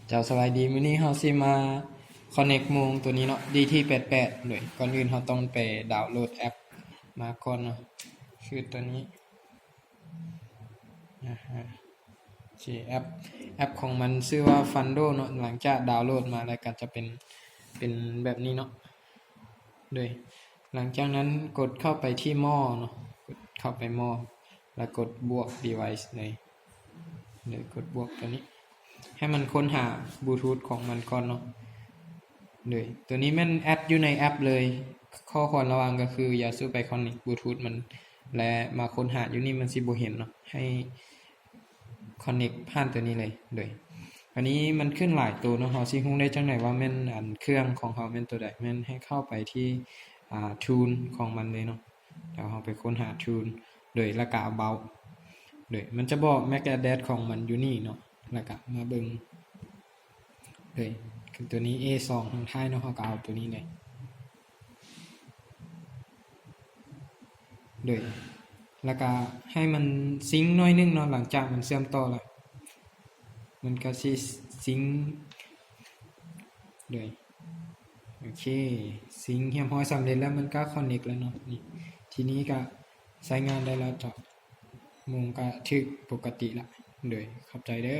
ເຈົ້າ ສະບາຍດີ, ມື້ນີ້ເຮົາຊິມາ connect ໂມງຕົວນີ້ເນາະ ດີທີແປດແປດ ໂດຍ ກ່ອນອື່ນເຮົາຕ້ອງໄປດາວໂຫຼດແອັບມາກ່ອນເນາະ ຄືຕົວນີ້ ອາຮະ ໂອເຄ ແອັບ ແອັບຂອງມັນຊື່ວ່າ Fundo ເນາະ. ຫຼັງຈາກດາວໂຫຼດມາແລ້ວກໍຈະເປັນ ເປັນແບບນີ້ເນາະ ໂດຍ ຫຼັງຈາກນັ້ນກົດເຂົ້າໄປທີ່ More ເນາະ ກົດເຂົ້າໄປ More ແລ້ວກົດບວກ Device ເລີຍ ໂດຍ ກົດບວກຕົວນີ້ ໃຫ້ມັນຄົ້ນຫາ Bluetooth ຂອງມັນກ່ອນເນາະ ໂດຍ ຕົວນີ້ແມ່ນແອັດຢູ່ໃນແອັບເລີຍ. ຂໍ້ຄວນລະວັງກໍຄື ຢ່າສູ່ໄປ connect Bluetooth ມັນ ແລະ ມາຄົ້ນຫາຢູ່ນີ້ມັນຊິບໍ່ເຫັນເນາະ ໃຫ້ connect ຜ່ານຕົວນີ້ເລີຍ ໂດຍ ອັນນີ້ມັນຂຶ້ນຫຼາຍໂຕເນາະ ເຮົາຊິຮູ້ໄດ້ຈັ່ງໃດວ່າແມ່ນອັນເຄື່ອງຂອງເຮົາແມ່ນຕົວໃດ? ແມ່ນໃຫ້ເຂົ້າໄປທີ່ ອ່າ Tools ຂອງມັນເລີຍເນາະ ແລ້ວເຮົາໄປຄົ້ນຫາ Tools ໂດຍ ແລ້ວກະ About ໂດຍ ມັນຈະບອກ MAC address ຂອງມັນຢູ່ນີ້ເນາະ ແລ້ວກະມາເບິ່ງ ໂດຍ ຄືຕົວນີ້ ເອສອງ ທາງທ້າຍເນາະ ເຮົາກໍເອົາຕົວນີ້ເລີຍ ໂດຍ ແລ້ວກໍໃຫ້ມັນຊິງໜ້ອຍໜຶ່ງເນາະ ຫຼັງຈາກມັນເຊື່ອມຕໍ່ແລ້ວ ມັນກໍຊິຊິງ ໂດຍ ໂອເຄ ຊິງຮຽບຮ້ອຍສຳເລັດແລ້ວ ມັນກໍ connect ແລ້ວເນາະ ນີ້ ທີນີ້ກໍໃຊ້ງານໄດ້ແລ້ວເຈົ້າ. ໂມງກະຖືກປົກກະຕິລະ ໂດຍ ຂອບໃຈເດີ.